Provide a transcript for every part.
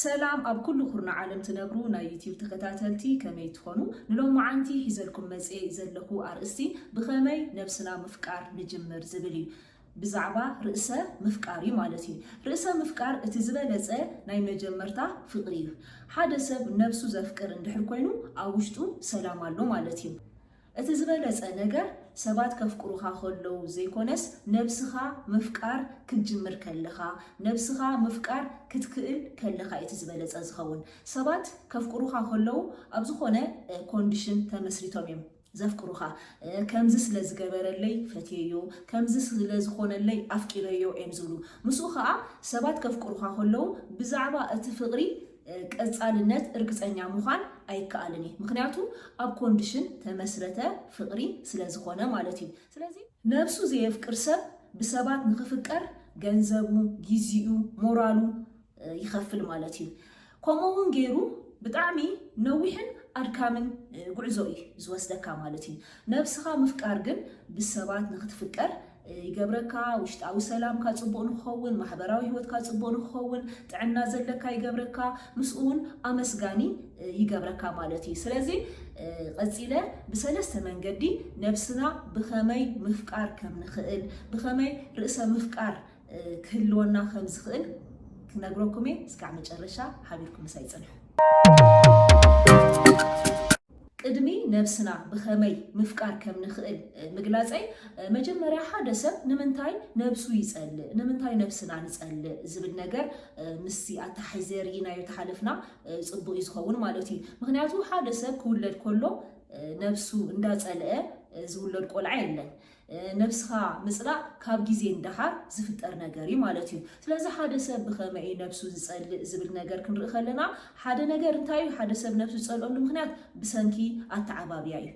ሰላም ኣብ ኩሉ ኩርናዕ ዓለም ትነብሩ ናይ ዩቲዩብ ተኸታተልቲ፣ ከመይ ትኾኑ? ንሎማዓንቲ ሒዘልኩም መጽየ ዘለኹ ኣርእስቲ ብኸመይ ነብስና ምፍቃር ንጅምር ዝብል እዩ። ብዛዕባ ርእሰ ምፍቃር እዩ ማለት እዩ። ርእሰ ምፍቃር እቲ ዝበለጸ ናይ መጀመርታ ፍቕሪ እዩ። ሓደ ሰብ ነብሱ ዘፍቅር እንድሕር ኮይኑ ኣብ ውሽጡ ሰላም ኣሎ ማለት እዩ። እቲ ዝበለጸ ነገር ሰባት ከፍቅሩኻ ከለዉ ዘይኮነስ ነብስኻ ምፍቃር ክትጅምር ከለኻ፣ ነብስኻ ምፍቃር ክትክእል ከለኻ እቲ ዝበለጸ ዝኸውን። ሰባት ከፍቅሩኻ ከለዉ ኣብ ዝኾነ ኮንዲሽን ተመስሪቶም እዮም ዘፍቅሩኻ። ከምዚ ስለ ዝገበረለይ ፈትየዮ፣ ከምዚ ስለ ዝኾነለይ ኣፍቂረዮ እዮም ዝብሉ። ምስኡ ኸኣ ሰባት ከፍቅሩኻ ከለዉ ብዛዕባ እቲ ፍቕሪ ቀጻልነት እርግጸኛ ምዃን ኣይከኣልን እዩ። ምኽንያቱ ኣብ ኮንዲሽን ተመስረተ ፍቕሪ ስለ ዝኾነ ማለት እዩ። ስለዚ ነብሱ ዘየፍቅር ሰብ ብሰባት ንኽፍቀር ገንዘቡ፣ ጊዜኡ፣ ሞራሉ ይኸፍል ማለት እዩ። ከምኡ እውን ገይሩ ብጣዕሚ ነዊሕን ኣድካምን ጉዕዞ እዩ ዝወስደካ ማለት እዩ። ነብስኻ ምፍቃር ግን ብሰባት ንኽትፍቀር ይገብረካ። ውሽጣዊ ሰላምካ ጽቡቕ ንክኸውን፣ ማሕበራዊ ህይወትካ ጽቡቕ ንክኸውን፣ ጥዕና ዘለካ ይገብረካ፣ ምስኡ እውን ኣመስጋኒ ይገብረካ ማለት እዩ። ስለዚ ቀጺለ ብሰለስተ መንገዲ ነብስና ብኸመይ ምፍቃር ከም ንኽእል፣ ብኸመይ ርእሰ ምፍቃር ክህልወና ከም ዝኽእል ክነግረኩም እየ። እስካዕ መጨረሻ ሓቢርኩም ምሳይ ጽንሑ። ቅድሚ ነብስና ብኸመይ ምፍቃር ከም ንኽእል ምግላጸይ፣ መጀመርያ ሓደ ሰብ ንምንታይ ነብሱ ይጸልእ፣ ንምንታይ ነብስና ንጸልእ ዝብል ነገር ምስቲ ኣተሓሒዘ ርኢናዮ ተሓለፍና ጽቡቕ እዩ ዝኸውን ማለት እዩ። ምኽንያቱ ሓደ ሰብ ክውለድ ከሎ ነብሱ እንዳጸልአ ዝውለድ ቆልዓ የለን። ነብስኻ ምጽላእ ካብ ግዜ ንደሓር ዝፍጠር ነገር እዩ ማለት እዩ። ስለዚ ሓደ ሰብ ብኸመይ እዩ ነብሱ ዝጸልእ ዝብል ነገር ክንርኢ ከለና፣ ሓደ ነገር እንታይ እዩ? ሓደ ሰብ ነብሱ ዝጸልአሉ ምኽንያት ብሰንኪ ኣተዓባብያ እዩ።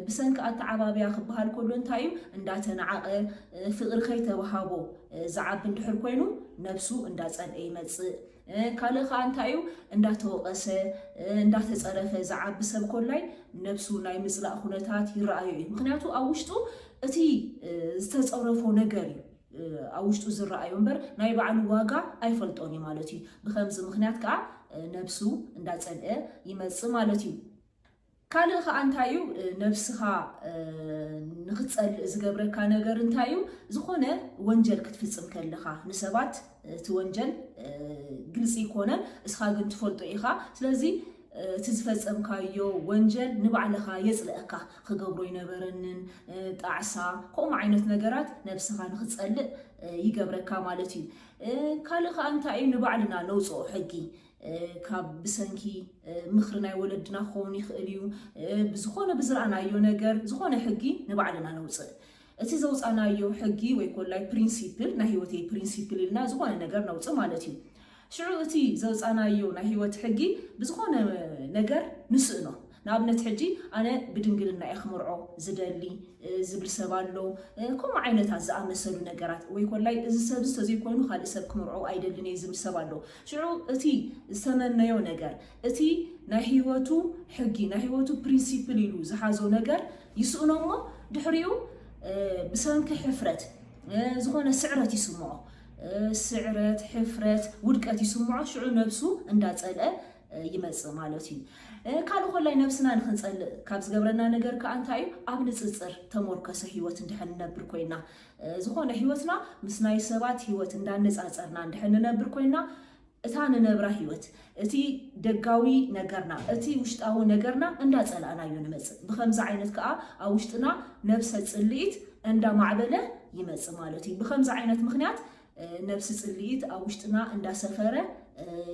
ብሰንኪ ኣተዓባብያ ክበሃል ከሎ እንታይ እዩ? እንዳተናዓቐ፣ ፍቕሪ ከይተባሃቦ ዝዓቢ እንድሕር ኮይኑ ነብሱ እንዳጸልአ ይመጽእ። ካልእ ከኣ እንታይ እዩ? እንዳተወቐሰ፣ እንዳተጸረፈ ዝዓቢ ሰብ ኮላይ ነብሱ ናይ ምጽላእ ኩነታት ይረኣዮ እዩ። ምኽንያቱ ኣብ ውሽጡ እቲ ዝተጸረፎ ነገር እዩ ኣብ ውሽጡ ዝረኣዮ እምበር ናይ ባዕሉ ዋጋ ኣይፈልጦን እዩ ማለት እዩ። ብኸምዚ ምኽንያት ከኣ ነብሱ እንዳጸልአ ይመጽእ ማለት እዩ። ካልእ ከኣ እንታይ እዩ? ነብስኻ ንኽትጸልእ ዝገብረካ ነገር እንታይ እዩ? ዝኾነ ወንጀል ክትፍጽም ከለኻ ንሰባት እቲ ወንጀል ግልጺ ይኮነን፣ እስኻ ግን ትፈልጦ ኢኻ። ስለዚ እቲ ዝፈጸምካዮ ወንጀል ንባዕልኻ የጽልኣካ። ክገብሮ ይነበረንን፣ ጣዕሳ፣ ከምኡ ዓይነት ነገራት ነብስኻ ንኽትጸልእ ይገብረካ ማለት እዩ። ካልእ ከኣ እንታይ እዩ? ንባዕልና ነውጽኦ ሕጊ፣ ካብ ብሰንኪ ምኽሪ ናይ ወለድና ክኸውን ይኽእል እዩ። ብዝኾነ ብዝረኣናዮ ነገር ዝኾነ ሕጊ ንባዕልና ነውጽእ። እቲ ዘውጻናዮ ሕጊ ወይ ኮላይ ፕሪንሲፕል፣ ናይ ህይወተይ ፕሪንሲፕል ኢልና ዝኾነ ነገር ነውጽእ ማለት እዩ። ሽዑ እቲ ዘውጻናዮ ናይ ህይወት ሕጊ ብዝኾነ ነገር ንስእኖ። ንኣብነት ሕጂ ኣነ ብድንግልና እየ ክምርዖ ዝደሊ ዝብል ሰብ ኣሎ። ከምኡ ዓይነታት ዝኣመሰሉ ነገራት ወይ ኮላይ እዚ ሰብ እዚ ተዘይኮይኑ ካልእ ሰብ ክምርዖ ኣይደልን እየ ዝብል ሰብ ኣሎ። ሽዑ እቲ ዝተመነዮ ነገር፣ እቲ ናይ ህይወቱ ሕጊ፣ ናይ ህይወቱ ፕሪንሲፕል ኢሉ ዝሓዞ ነገር ይስእኖ እሞ ድሕሪኡ ብሰንኪ ሕፍረት ዝኾነ ስዕረት ይስምዖ። ስዕረት፣ ሕፍረት፣ ውድቀት ይስምዖ። ሽዑ ነብሱ እንዳጸልአ ይመጽእ ማለት እዩ። ካልእ ኮላይ ነብስና ንኽንጸልእ ካብ ዝገብረና ነገር ከኣ እንታይ እዩ? ኣብ ንጽጽር ተሞርከሰ ህይወት እንድሕር ንነብር ኮይና፣ ዝኾነ ህይወትና ምስ ናይ ሰባት ህይወት እንዳነጻጸርና እንድሕር ንነብር ኮይና፣ እታ ንነብራ ህይወት፣ እቲ ደጋዊ ነገርና፣ እቲ ውሽጣዊ ነገርና እንዳጸላእናዮ ንመጽእ። ብኸምዚ ዓይነት ከኣ ኣብ ውሽጥና ነብሰ ጽልኢት እንዳማዕበለ ይመጽእ ማለት እዩ። ብኸምዚ ዓይነት ምኽንያት ነብሲ ጽልኢት ኣብ ውሽጥና እንዳሰፈረ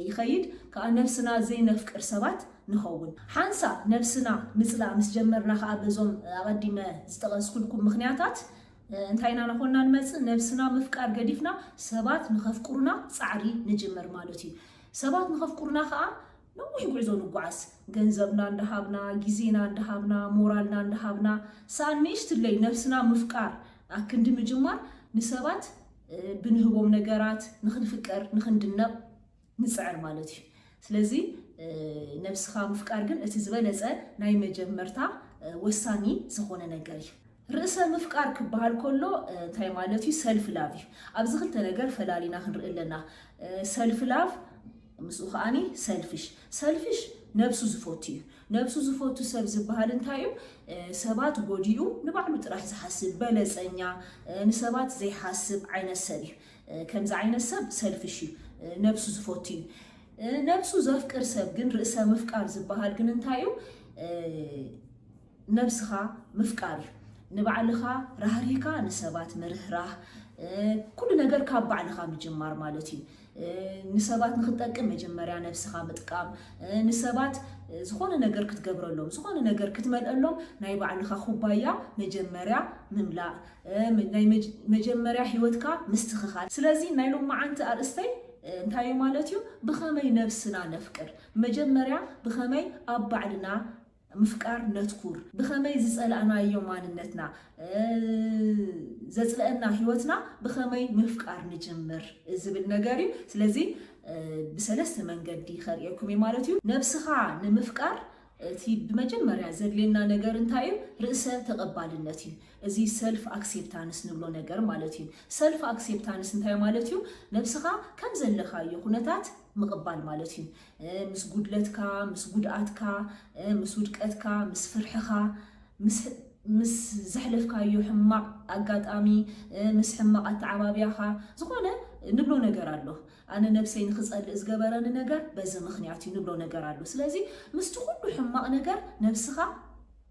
ይኸይድ። ከኣ ነብስና ዘይነፍቅር ሰባት ንኸውን። ሓንሳእ ነብስና ምጽላእ ምስ ጀመርና ከኣ በዞም ኣቐዲመ ዝጠቐስኩልኩም ምኽንያታት እንታይ ኢና ናኾንና ንመጽእ? ነብስና ምፍቃር ገዲፍና ሰባት ንኸፍቅሩና ጻዕሪ ንጅምር ማለት እዩ። ሰባት ንኸፍቅሩና ከኣ ነዊሕ ጉዕዞ ንጓዓዝ። ገንዘብና እንዳሃብና፣ ግዜና እንዳሃብና፣ ሞራልና እንዳሃብና፣ ሰኣን ንእሽትለይ ነብስና ምፍቃር ኣክንዲ ምጅማር ንሰባት ብንህቦም ነገራት ንኽንፍቀር፣ ንኽንድነቕ ንጽዕር ማለት እዩ። ስለዚ ነብስኻ ምፍቃር ግን እቲ ዝበለጸ ናይ መጀመርታ ወሳኒ ዝኾነ ነገር እዩ። ርእሰ ምፍቃር ክበሃል ከሎ እንታይ ማለት እዩ? ሰልፍ ላቭ እዩ። ኣብዚ ክልተ ነገር ፈላሊና ክንርኢ ኣለና። ሰልፍ ላቭ ምስኡ ከዓኒ ሰልፊሽ ሰልፊሽ ነብሱ ዝፈቱ እዩ። ነብሱ ዝፈቱ ሰብ ዝበሃል እንታይ እዩ? ሰባት ጎዲኡ ንባዕሉ ጥራሕ ዝሓስብ በለፀኛ፣ ንሰባት ዘይሓስብ ዓይነት ሰብ እዩ። ከምዚ ዓይነት ሰብ ሰልፊሽ እዩ፣ ነብሱ ዝፈቱ እዩ። ነብሱ ዘፍቅር ሰብ ግን፣ ርእሰ ምፍቃር ዝበሃል ግን እንታይ እዩ? ነብስኻ ምፍቃር እዩ። ንባዕልኻ ራህሪህካ ንሰባት ምርህራህ፣ ኩሉ ነገር ካብ ባዕልኻ ምጅማር ማለት እዩ። ንሰባት ንክትጠቅም መጀመርያ ነብስኻ ምጥቃም፣ ንሰባት ዝኾነ ነገር ክትገብረሎም፣ ዝኾነ ነገር ክትመልአሎም ናይ ባዕልኻ ኩባያ መጀመርያ ምምላእ፣ ናይ መጀመርያ ህይወትካ ምስትኽኻል። ስለዚ ናይ ሎማዓንቲ ኣርእስተይ እንታይ እዩ ማለት እዩ? ብኸመይ ነብስና ነፍቅር? መጀመርያ ብኸመይ ኣብ ባዕልና ምፍቃር ነትኩር፣ ብኸመይ ዝጸላእናዮ ማንነትና፣ ዘጽለአና ህይወትና ብኸመይ ምፍቃር ንጅምር ዝብል ነገር እዩ። ስለዚ ብሰለስተ መንገዲ ከርእየኩም እዩ ማለት እዩ። ነብስኻ ንምፍቃር እቲ ብመጀመርያ ዘድልየና ነገር እንታይ እዩ? ርእሰ ተቐባልነት እዩ። እዚ ሰልፍ ኣክሴፕታንስ ንብሎ ነገር ማለት እዩ። ሰልፍ ኣክሴፕታንስ እንታይ ማለት እዩ? ነብስኻ ከም ዘለኻዮ ኩነታት ምቕባል ማለት እዩ። ምስ ጉድለትካ፣ ምስ ጉድኣትካ፣ ምስ ውድቀትካ፣ ምስ ፍርሕኻ፣ ምስ ዘሕለፍካዮ ሕማቕ ኣጋጣሚ፣ ምስ ሕማቕ ኣተዓባብያኻ፣ ዝኾነ ንብሎ ነገር ኣሎ። ኣነ ነብሰይ ንክጸልእ ዝገበረኒ ነገር በዚ ምኽንያት እዩ ንብሎ ነገር ኣሎ። ስለዚ ምስቲ ኩሉ ሕማቕ ነገር ነብስኻ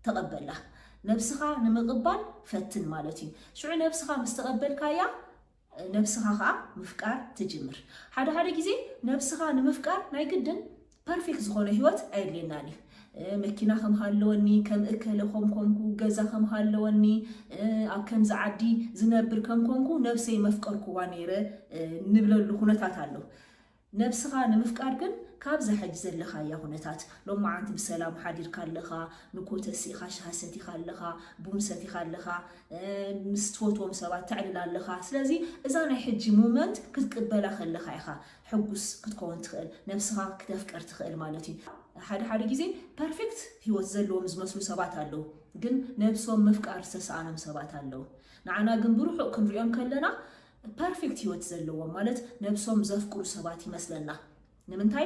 ተቐበላ። ነብስኻ ንምቕባል ፈትን ማለት እዩ። ሽዑ ነብስኻ ምስ ተቐበልካያ፣ ነብስኻ ኸዓ ምፍቃር ትጅምር። ሓደ ሓደ ግዜ ነብስኻ ንምፍቃር ናይ ግድን ፐርፌክት ዝኾነ ህይወት ኣየድልየናን እዩ። መኪና ከም ሃለወኒ፣ ከም እከለ ከም ኮንኩ፣ ገዛ ከም ሃለወኒ፣ ኣብ ከምዚ ዓዲ ዝነብር ከም ኮንኩ ነብሰይ መፍቀርኩዋ ነይረ ንብለሉ ኩነታት ኣሎ። ነብስኻ ንምፍቃር ግን ካብዛ ሕጂ ዘለኻያ ኩነታት፣ ሎማዓንቲ ብሰላም ሓዲርካ ኣለኻ፣ ንኮተስ ኢኻ፣ ሻሂ ሰቲኻ ኣለኻ፣ ቡን ሰቲኻ ኣለኻ፣ ምስ ትፈትዎም ሰባት ተዕልል ኣለኻ። ስለዚ እዛ ናይ ሕጂ ሞመንት ክትቅበላ ከለኻ ኢኻ ሕጉስ ክትከውን ትኽእል፣ ነብስኻ ክተፍቅር ትኽእል ማለት እዩ። ሓደ ሓደ ግዜ ፐርፌክት ህይወት ዘለዎም ዝመስሉ ሰባት ኣለዉ፣ ግን ነብሶም ምፍቃር ዝተሰኣኖም ሰባት ኣለዉ። ንዓና ግን ብርሑቕ ክንሪኦም ከለና ፐርፌክት ህይወት ዘለዎም ማለት ነብሶም ዘፍቅሩ ሰባት ይመስለና። ንምንታይ?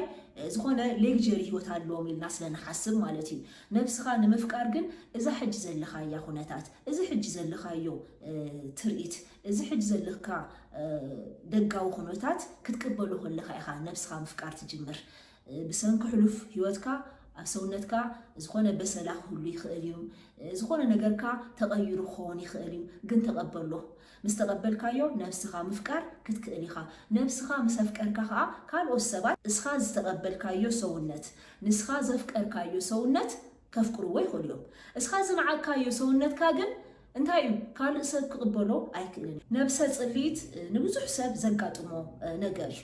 ዝኾነ ሌግጀሪ ህይወት ኣለዎም ኢልና ስለ ንሓስብ ማለት እዩ። ነብስኻ ንምፍቃር ግን እዛ ሕጂ ዘለኻያ ኩነታት፣ እዚ ሕጂ ዘለኻዮ ትርኢት፣ እዚ ሕጂ ዘለካ ደጋዊ ኩነታት ክትቅበሎ ከለኻ ኢኻ ነብስኻ ምፍቃር ትጅምር። ብሰንኪ ሕሉፍ ህይወትካ ኣብ ሰውነትካ ዝኾነ በሰላ ክህሉ ይኽእል እዩ። ዝኾነ ነገርካ ተቐይሩ ክኸውን ይኽእል እዩ፣ ግን ተቐበሎ። ምስ ተቐበልካዮ ነብስኻ ምፍቃር ክትክእል ኢኻ። ነብስኻ ምስ ኣፍቀርካ ኸዓ ካልኦት ሰባት እስኻ ዝተቐበልካዮ ሰውነት፣ ንስኻ ዘፍቀርካዮ ሰውነት ከፍቅርዎ ይኽእሉ እዮም። እስኻ ዝነዓቅካዮ ሰውነትካ ግን እንታይ እዩ? ካልእ ሰብ ክቕበሎ ኣይክእልን። ነብሰ ጽልኢት ንብዙሕ ሰብ ዘጋጥሞ ነገር እዩ።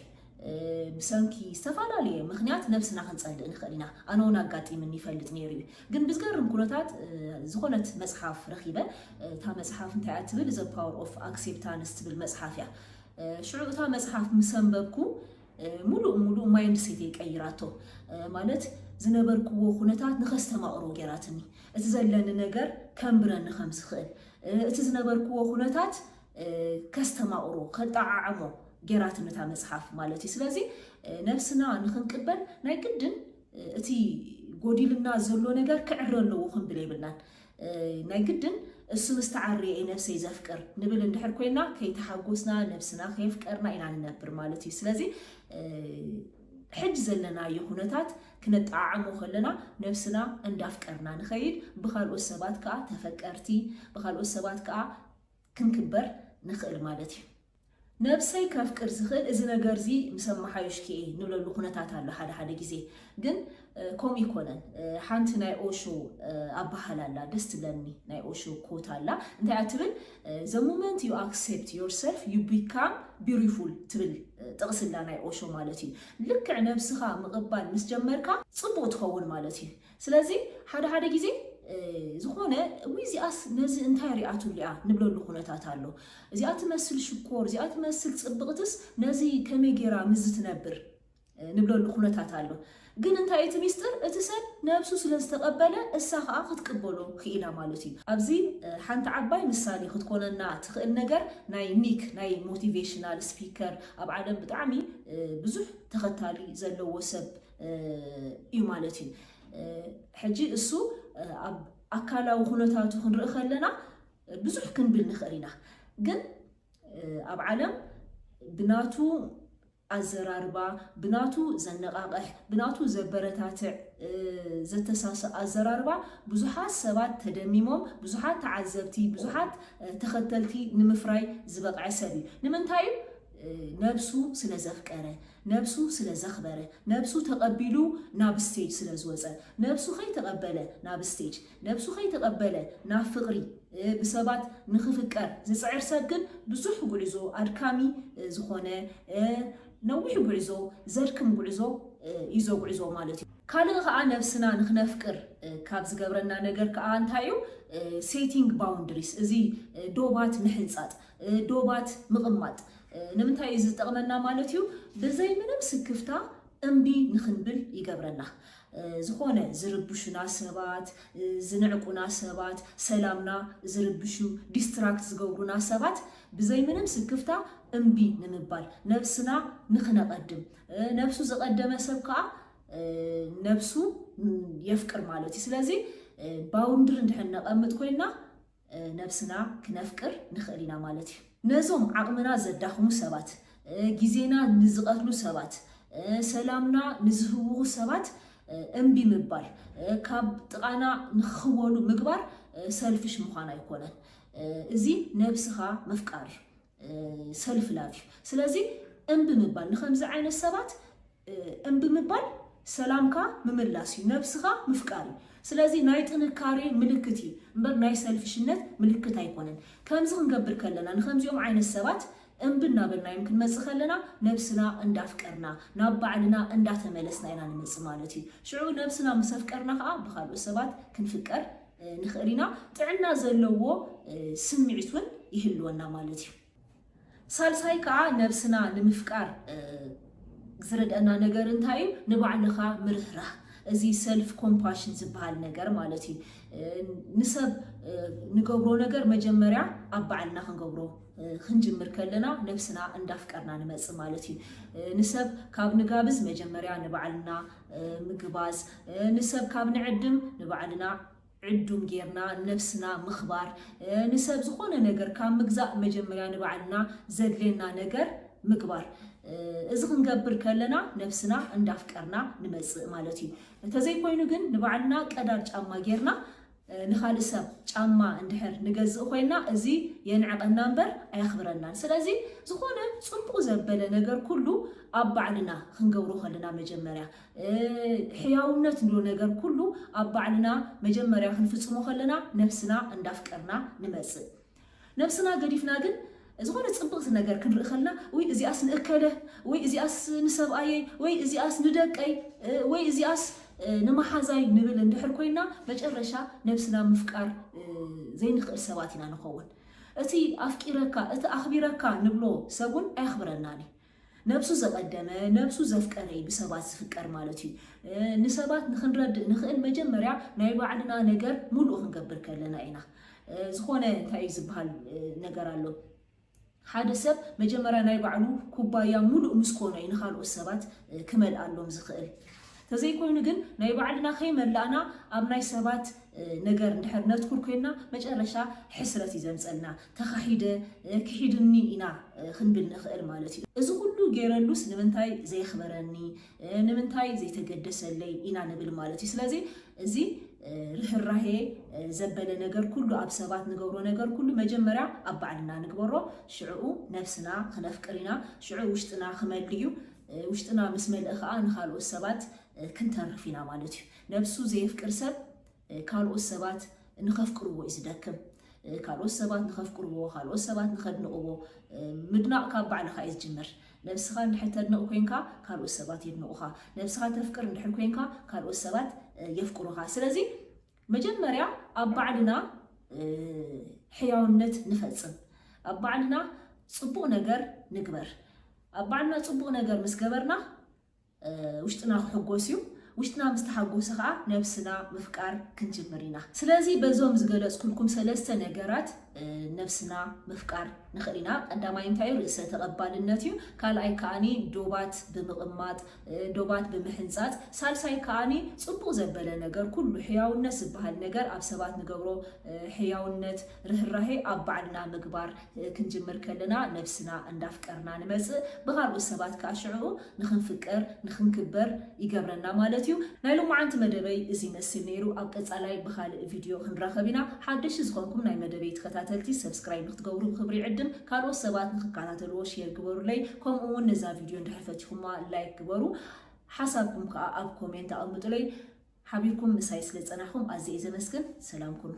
ብሰንኪ ዝተፈላለየ ምኽንያት ነብስና ክንጸልእ ንኽእል ኢና። ኣነ እውን ኣጋጢምኒ ይፈልጥ ነይሩ እዩ። ግን ብዝገርም ኩነታት ዝኾነት መጽሓፍ ረኺበ። እታ መጽሓፍ እንታይ እያ ትብል? The Power of Acceptance ትብል መጽሓፍ እያ። ሽዑ እታ መጽሓፍ ምስ ኣንበብኩ፣ ሙሉእ ሙሉእ ማይንድ ሴተይ ቀይራቶ። ማለት ዝነበርክዎ ኩነታት ንኸስተማቕሮ ጌራትኒ። እቲ ዘለኒ ነገር ከንብረኒ ከም ዝኽእል፣ እቲ ዝነበርክዎ ኩነታት ከስተማቕሮ፣ ከጠዓዕሞ ጌራትኒ እታ መጽሓፍ ማለት እዩ። ስለዚ ነብስና ንኽንቅበል ናይ ግድን እቲ ጎዲልና ዘሎ ነገር ክዕረ ኣለዎ ክንብል የብልናን። ናይ ግድን እሱ ምስ ተዓረየ እየ ነብሰይ ዘፍቅር ንብል እንድሕር ኮይና፣ ከይተሓጎስና፣ ነብስና ከየፍቀርና ኢና ንነብር ማለት እዩ። ስለዚ ሕጂ ዘለናዮ ኩነታት ክነጠዓዕሞ ከለና ነብስና እንዳፍቀርና ንኸይድ፣ ብኻልኦት ሰባት ከኣ ተፈቀርቲ፣ ብኻልኦት ሰባት ከኣ ክንክበር ንኽእል ማለት እዩ። ነብሰይ ከፍቅር ዝኽእል እዚ ነገር እዚ ምስ ኣመሓየሽኩ እየ ንብለሉ ኩነታት ኣሎ ሓደ ሓደ ግዜ። ግን ከምኡ ይኮነን። ሓንቲ ናይ ኦሾ ኣበሃል ኣላ፣ ደስ ትብለኒ ናይ ኦሾ ኮት ኣላ። እንታይ እያ ትብል? The moment you accept yourself, you become beautiful ትብል ጥቕሲ ኣላ ናይ ኦሾ ማለት እዩ። ልክዕ ነብስኻ ምቕባል ምስ ጀመርካ ጽቡቕ ትኸውን ማለት እዩ። ስለዚ ሓደ ሓደ ግዜ ዝኾነ፣ "ውይ፣ እዚኣስ ነዚ እንታይ ሪኣትሉ እያ?" ንብለሉ ኩነታት ኣሎ። "እዚኣ ትመስል ሽኮር፣ እዚኣ ትመስል ጽብቕትስ ነዚ ከመይ ገይራ ምስዚ ትነብር?" ንብለሉ ኩነታት ኣሎ። ግን እንታይ እቲ ሚስጥር? እቲ ሰብ ነብሱ ስለ ዝተቐበለ እሳ ከዓ ክትቅበሎ ክኢላ ማለት እዩ። ኣብዚ ሓንቲ ዓባይ ምሳሌ ክትኮነና ትኽእል ነገር ናይ ኒክ፣ ናይ ሞቲቬሽናል ስፒከር፣ ኣብ ዓለም ብጣዕሚ ብዙሕ ተኸታሊ ዘለዎ ሰብ እዩ ማለት እዩ። ሕጂ እሱ ኣብ ኣካላዊ ኩነታቱ ክንርኢ ከለና ብዙሕ ክንብል ንኽእል ኢና። ግን ኣብ ዓለም ብናቱ ኣዘራርባ፣ ብናቱ ዘነቓቕሕ፣ ብናቱ ዘበረታትዕ፣ ዘተሳስእ ኣዘራርባ ብዙሓት ሰባት ተደሚሞም፣ ብዙሓት ተዓዘብቲ፣ ብዙሓት ተኸተልቲ ንምፍራይ ዝበቕዐ ሰብ እዩ። ንምንታይ እዩ? ነብሱ ስለ ዘፍቀረ፣ ነብሱ ስለ ዘኽበረ፣ ነብሱ ተቐቢሉ ናብ ስቴጅ ስለ ዝወፀ፣ ነብሱ ከይተቐበለ ናብ ስቴጅ፣ ነብሱ ከይተቐበለ ናብ ፍቕሪ፣ ብሰባት ንኽፍቀር ዝፅዕር ሰብ ግን ብዙሕ ጉዕዞ፣ ኣድካሚ ዝኾነ ነዊሕ ጉዕዞ፣ ዘድክም ጉዕዞ እዩ ዘጉዕዞ ማለት እዩ። ካልእ ከዓ ነብስና ንኽነፍቅር ካብ ዝገብረና ነገር ከዓ እንታይ እዩ? ሴቲንግ ባውንድሪስ፣ እዚ ዶባት ምሕንፃጥ፣ ዶባት ምቕማጥ ንምንታይ እዩ ዝጠቕመና ማለት እዩ? ብዘይ ምንም ስክፍታ እምቢ ንኽንብል ይገብረና። ዝኾነ ዝርብሹና ሰባት፣ ዝንዕቁና ሰባት፣ ሰላምና ዝርብሹ፣ ዲስትራክት ዝገብሩና ሰባት ብዘይ ምንም ስክፍታ እምቢ ንምባል፣ ነብስና ንኽነቐድም፣ ነብሱ ዝቐደመ ሰብ ከዓ ነብሱ የፍቅር ማለት እዩ። ስለዚ ባውንድሪ እንድሕር ነቐምጥ ኮይና ነብስና ክነፍቅር ንኽእል ኢና ማለት እዩ። ነዞም ዓቕምና ዘዳኽሙ ሰባት፣ ግዜና ንዝቐትሉ ሰባት፣ ሰላምና ንዝህውኹ ሰባት እምቢ ምባል፣ ካብ ጥቓና ንኽኽወሉ ምግባር ሰልፊሽ ምዃን ኣይኮነን። እዚ ነብስኻ ምፍቃር እዩ። ሰልፍ ላቭ እዩ። ስለዚ እምቢ ምባል ንከምዚ ዓይነት ሰባት እምቢ ምባል ሰላምካ ምምላስ እዩ፣ ነብስኻ ምፍቃር እዩ። ስለዚ ናይ ጥንካሬ ምልክት እዩ እምበር ናይ ሰልፊሽነት ምልክት ኣይኮነን። ከምዚ ክንገብር ከለና፣ ንከምዚኦም ዓይነት ሰባት እምቢ እናበልናዮም ክንመጽእ ከለና፣ ነብስና እንዳፍቀርና፣ ናብ ባዕልና እንዳተመለስና ኢና ንመጽእ ማለት እዩ። ሽዑ ነብስና ምስ ኣፍቀርና ከኣ ብኻልኦት ሰባት ክንፍቀር ንኽእል ኢና። ጥዕና ዘለዎ ስምዒት እውን ይህልወና ማለት እዩ። ሳልሳይ ከዓ ነብስና ንምፍቃር ዝረድአና ነገር እንታይ እዩ? ንባዕልኻ ምርህራህ። እዚ ሰልፍ ኮምፓሽን ዝበሃል ነገር ማለት እዩ። ንሰብ ንገብሮ ነገር መጀመርያ ኣብ ባዕልና ክንገብሮ ክንጅምር ከለና ነብስና እንዳፍቀርና ንመጽእ ማለት እዩ። ንሰብ ካብ ንጋብዝ መጀመርያ ንባዕልና ምግባዝ፣ ንሰብ ካብ ንዕድም ንባዕልና ዕዱም ጌርና ነብስና ምኽባር፣ ንሰብ ዝኾነ ነገር ካብ ምግዛእ መጀመርያ ንባዕልና ዘድልየና ነገር ምግባር። እዚ ክንገብር ከለና ነብስና እንዳፍቀርና ንመጽእ ማለት እዩ። እንተዘይኮይኑ ግን ንባዕልና ቀዳድ ጫማ ጌርና ንኻልእ ሰብ ጫማ እንድሕር ንገዝእ ኮይና፣ እዚ የንዕቐና እምበር ኣየኽብረናን። ስለዚ ዝኾነ ጽቡቕ ዘበለ ነገር ኩሉ ኣብ ባዕልና ክንገብሮ ከለና መጀመርያ ሕያውነት ንብሎ ነገር ኩሉ ኣብ ባዕልና መጀመርያ ክንፍጽሞ ከለና ነብስና እንዳፍቀርና ንመጽእ። ነብስና ገዲፍና ግን ዝኾነ ጽብቕቲ ነገር ክንርኢ ከለና፣ ወይ እዚኣስ ንእከለ፣ ወይ እዚኣስ ንሰብኣየይ፣ ወይ እዚኣስ ንደቀይ፣ ወይ እዚኣስ ንመሓዛይ ንብል እንድሕር ኮይና፣ መጨረሻ ነብስና ምፍቃር ዘይንኽእል ሰባት ኢና ንኸውን። እቲ ኣፍቂረካ፣ እቲ ኣኽቢረካ ንብሎ ሰብ እውን ኣየኽብረናን እዩ። ነብሱ ዘቐደመ፣ ነብሱ ዘፍቀረ እዩ ብሰባት ዝፍቀር ማለት እዩ። ንሰባት ንኽንረድእ ንኽእል መጀመርያ ናይ ባዕልና ነገር ሙሉእ ክንገብር ከለና ኢና። ዝኾነ እንታይ እዩ ዝበሃል ነገር ኣሎ። ሓደ ሰብ መጀመርያ ናይ ባዕሉ ኩባያ ሙሉእ ምስ ኮነ እዩ ንኻልኦት ሰባት ክመልኣሎም ዝኽእል። ተዘይኮይኑ ግን ናይ ባዕልና ከይመላእና ኣብ ናይ ሰባት ነገር እንድሕር ነትኩር ኮይና መጨረሻ ሕስረት እዩ ዘምፀልና። ተኻሒደ፣ ክሒድኒ ኢና ክንብል ንኽእል ማለት እዩ። እዚ ኩሉ ገይረሉስ ንምንታይ ዘየኽበረኒ፣ ንምንታይ ዘይተገደሰለይ ኢና ንብል ማለት እዩ። ስለዚ እዚ ርህራሄ ዘበለ ነገር ኩሉ፣ ኣብ ሰባት ንገብሮ ነገር ኩሉ መጀመርያ ኣብ ባዕልና ንግበሮ። ሽዕኡ ነብስና ክነፍቅር ኢና። ሽዑ ውሽጥና ክመልእ እዩ። ውሽጥና ምስ መልእ ከዓ ንኻልኦት ሰባት ክንተርፍ ኢና ማለት እዩ። ነብሱ ዘየፍቅር ሰብ ካልኦት ሰባት ንኸፍቅርዎ እዩ ዝደክም። ካልኦት ሰባት ንኸፍቅርዎ፣ ካልኦት ሰባት ንኸድንቕዎ፣ ምድናቕ ካብ ባዕልኻ እዩ ዝጅምር። ነብስኻ እንድሕር ተድንቕ ኮይንካ ካልኦት ሰባት የድንቑኻ። ነብስኻ ተፍቅር እንድሕር ኮይንካ ካልኦት ሰባት የፍቅሩኻ። ስለዚ መጀመርያ ኣብ ባዕልና ሕያውነት ንፈጽም። ኣብ ባዕልና ጽቡቕ ነገር ንግበር። ኣብ ባዕልና ጽቡቕ ነገር ምስ ገበርና ውሽጥና ክሕጎስ እዩ። ውሽጥና ምስ ተሓጎሰ ከዓ ነብስና ምፍቃር ክንጅምር ኢና። ስለዚ በዞም ዝገለፅኩልኩም ሰለስተ ነገራት ነብስና ምፍቃር ንኽእል ኢና። ቀዳማይ እንታይ እዩ? ርእሰ ተቐባልነት እዩ። ካልኣይ ከዓኒ ዶባት ብምቕማጥ፣ ዶባት ብምሕንፃፅ፣ ሳልሳይ ከዓኒ ፅቡቕ ዘበለ ነገር ኩሉ፣ ሕያውነት ዝበሃል ነገር ኣብ ሰባት ንገብሮ ሕያውነት፣ ርህራሄ ኣብ ባዕልና ምግባር ክንጅምር ከለና ነብስና እንዳፍቀርና ንመፅእ። ብካልኦት ሰባት ከዓ ሽዕኡ ንክንፍቀር ንክንክበር ይገብረና ማለት እዩ። ናይ ሎማዓንቲ መደበይ እዚ ይመስል ነይሩ። ኣብ ቀፃላይ ብካልእ ቪድዮ ክንራኸብ ኢና። ሓደሽቲ ዝኾንኩም ናይ መደበይ ተኸታተልቲ ሰብስክራይብ ንክትገብሩ ብክብሪ ይዕድም። ካልኦት ሰባት ንክከታተልዎ ሼር ግበሩለይ። ከምኡ እውን ነዛ ቪድዮ እንድሕር ፈቲኹማ ላይክ ግበሩ። ሓሳብኩም ከዓ ኣብ ኮሜንት ኣቐምጡለይ። ሓቢርኩም ምሳይ ስለ ዝፀናሕኩም ኣዝየ እየ ዘመስግን። ሰላም ኩኑ።